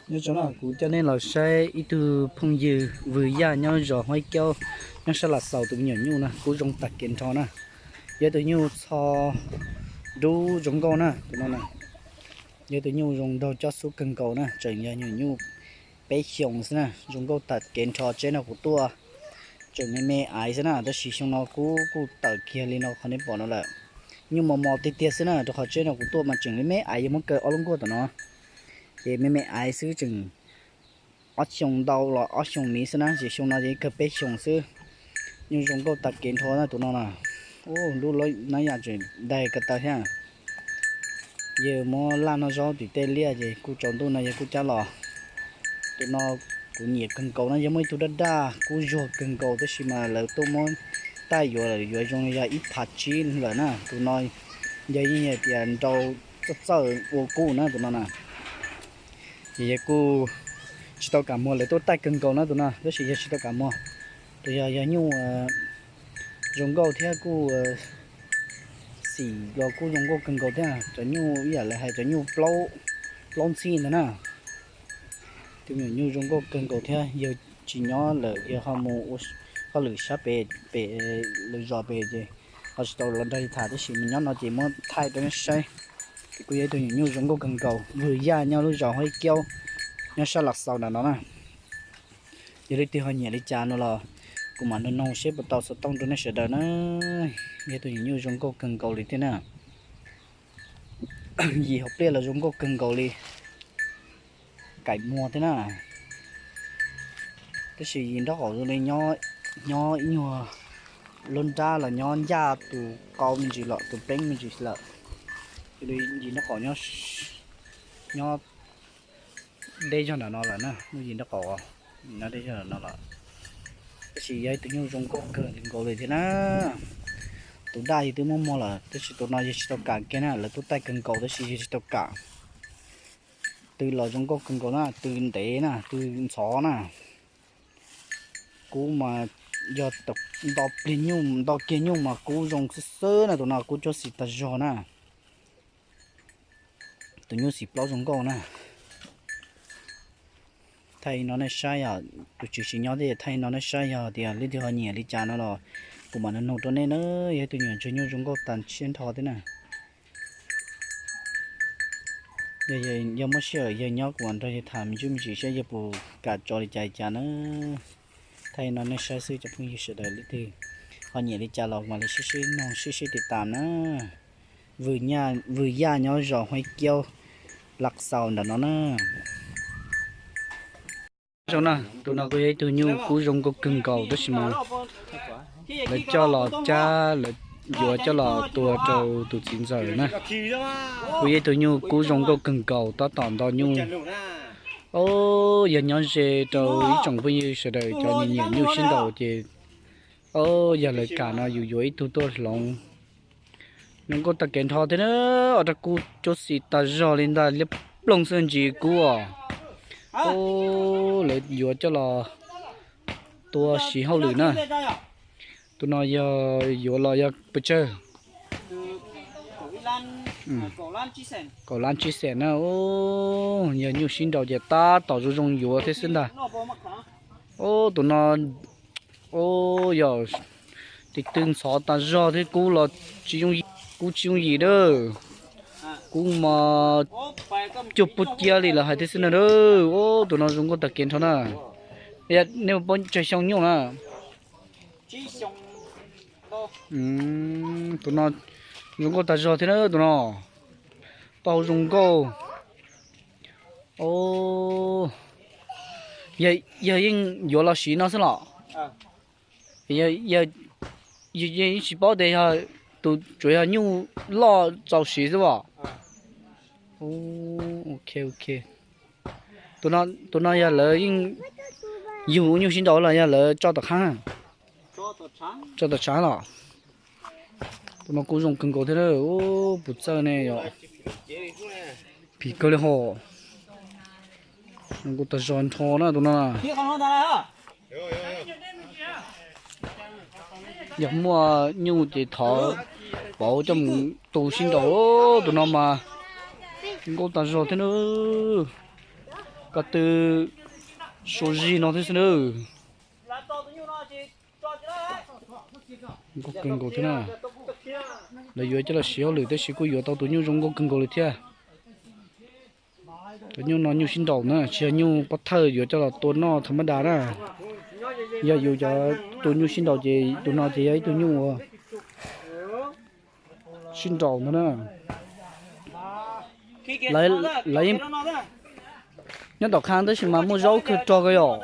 Nyob zoo na, kuv coj nej los saib ib tug phooj ywg Vwm Yaj nyob zos Huab Caub, nyob sab Las Xaus, tus me nyuam nyuj na kuj zoo tag kev nrho na. Yog tus nyuj txho dub zoo nkauj na, tus no na. Yog tus nyuj zoo nraug cob xub kawg nkaus na, tseem yog nyuam nyuj peb xyoos xwb na, zoo nkauj tag kev nrho. Tsheb no kuv tuaj tseem me me aiv xwb na, tab sis xyoo no kuj kuj tawm kiag li no qhov nej pom no lawm. Nyuj mos mos tiag tiag xwb na, rau qhov tsheb no kuv tuaj mas tseem me me aiv, yog muab kaw ob lub nkuaj tom no ces me me aiv xwb, tseem ob xyoos ntau los ob xyoos miv xwb na, ces xyoo no ces kawg peb xyoos xwb. Nyuj zoo nkauj tag kev nrho na tus no na. Ub, lub nab yaj tseem daig ko taw thiab. Yawg muab laj noj zaub tim tej liaj ces kuj tsaus ntuj no yawg kuj cab los. Tus no kuv nyiam kawg nkaus na, yog muaj ib tug daj daj kub zuag kawg nkaus, tab sis mas lawv tuaj muab taij yuav lawm, yuav zoo li yog ib phav tsib lawm na. Tus no yog yeej hais tias nrau txawj txawj ua kub na tus no na. Ces yawg kuj tsis tau kam muag, lawv tuaj taij kawg nkaus na tus no, tab sis yawg tsis tau kam muag. Tus yog yog nyuj zoo nkauj thiab kuj xim los kuj zoo nkauj kawg nkaus thiab, cov nyuj ib yam lawv hais cov nyuj plaub ntxhib ntag na. Tus me nyuam nyuj zoo nkauj kawg nkaus thiab, yawg tsis nyob lawm, yawg ho mus ua hauj lwm sab pem, pem lawv zos pem ces ho tsis tau los nrog yawg tham, tab sis nws nyob no ces muab thaij rau nej saib. Ces kuj yog ib tug me nyuam nyuj zoo nkauj kawg nkaus, Vwm Yaj nyob lub zos Huab Caub, nyob sab Las Xaus nram no na. Yog leej twg ho nyiam li cas no los kuv mam nug noog seb puas tau xov tooj rau nej sawv daws na. Yog tus me nyuam nyuj zoo nkauj kawg nkaus li thiab na. Yim hauv pliaj los zoo nkauj kawg nkaus li, kaim muag thiab na. Tab sis yim nraub qaum zoo li nyob ib nyuag lub nrab los nyob ncaj tus qau me ntsis lawm, tus peeb me ntsis lawm. Yim nraub qaum nyob deb zog nram no lawm na, muaj yim nraub qaum nyob deb zog nram no lawm. Tab sis yog ib tug nyuj zoo nkauj kawg nkaus li thiab na. Tus daj yog twb muab muag lawm, tab sis tus no yog tsis tau kam kiag na, lawv tuaj taij kawg nkaus tab sis yog tsis tau kam. Tw los zoo nkauj kawg nkaus na, tw ntev na, tw ntxhov na. Kub mas yog nto pliag nyuj, nto kiag nyuj mas kub zoo xwb xwb na, tus no kub cuab xim tag zog na. Tus nyuj xim plaub zoo nkauj na. Thaij no nej saib yog tus tswv tsis nyob thiab, thaij no nej saib yog tias leej twg ho nyiam li cas no los kuv mam nug rau nej na. Yog ib tug nyuam ntsuag nyuj zoo nkauj tag siab nrho thiab na. Yog muaj sij hawm yawg nyob kuv mam nrog yawg tham me ntsis me ntsis saib yawg puas kam tso li cas li cas na. Thaij no nej saib xwb cov phooj ywg sawv daws, leej twg ho nyiam li cas los mam li sib sib noog sib sib tiv tam na. Vwm Yaj nyob zos Huab Caub, Las Xaus nram no na. Zoo na, tus no kuj yog ib tug nyuj kub zoo nkauj kawg nkaus tab sis mas lawv coj los cab, lawv yuav coj los tua rau tus txiv ntxawm na. Kuj yog ib tug nyuj kub zoo nkauj kawg nkaus, tab tom nto nyuj. Os, yog nyob ze rau ib tsoom phooj ywg sawv daws cov nyiam nyiam nyuj sib ntaus ces, os, yog lawv kam no yus yuav ib tug tuaj hloov. Zoo nkauj tag kev nrho thiab na, ua rau kub cuab xim tag zog li ntag, liab ploog xwb ntsis kub os. Os, lawv yuav coj los tua siv hauj lwm na. Tus no yog yuav los yog pes tsawg? Kaum lab tsib xees na. Os, yog nyuj sib nraus ces tab tom zoo zoo yuav thiab xwb ntag. Os, tus no, os, yog tis tw ntxhov tas zog thiab kub los tsis, kub tsis yooj yim dab. Kub mas cuag pub ciab li lawv hais thiab xwb na. Os, tus no zoo nkauj tag kev nrho na. Nej paub tsawg xyoo nyuj na? Tus no zoo nkauj tag zog thiab na tus no. Tau zoo nkauj. Os, yog yeej yuav los siv no xwb los? Yog, yeej tsis paub tias yog tus tsuas yog nyuj loj txaus siv xwb os. Ok, ok. Tus no yog lawv yeej yug ua nyuj sib nraus los yog lawv tso tom qab? Tso tom tshav los? Tus no kuj zoo kawg nkaus thiab, puas txawj ne yom. Phim kawg li hos. Zoo nkauj tag zog nrho na tus no. Yog muaj nyuj ces thov pauv coj mus tu sib nraus, tus no mas zoo nkauj tag zog thiab na. ko tw sua zig no thiab xwb na. Nkauj kawg nkaus thiab na. Lawv yuav coj los siv hauj lwm tab sis kuj yuav tau tus nyuj zoo nkauj kawg nkaus li thiab. Cov nyuj no nyuj sib nraus na, tsis yog nyuj pob thawj yuav coj los tua noj tha mab das na. Yog yus cov tus nyuj sib nraus ces tus no ces yog ib tug nyuj uas sib nraus ntag na. Lawv, lawv nyob tom qab tab sis mas muaj zaub kawg rog ko yom.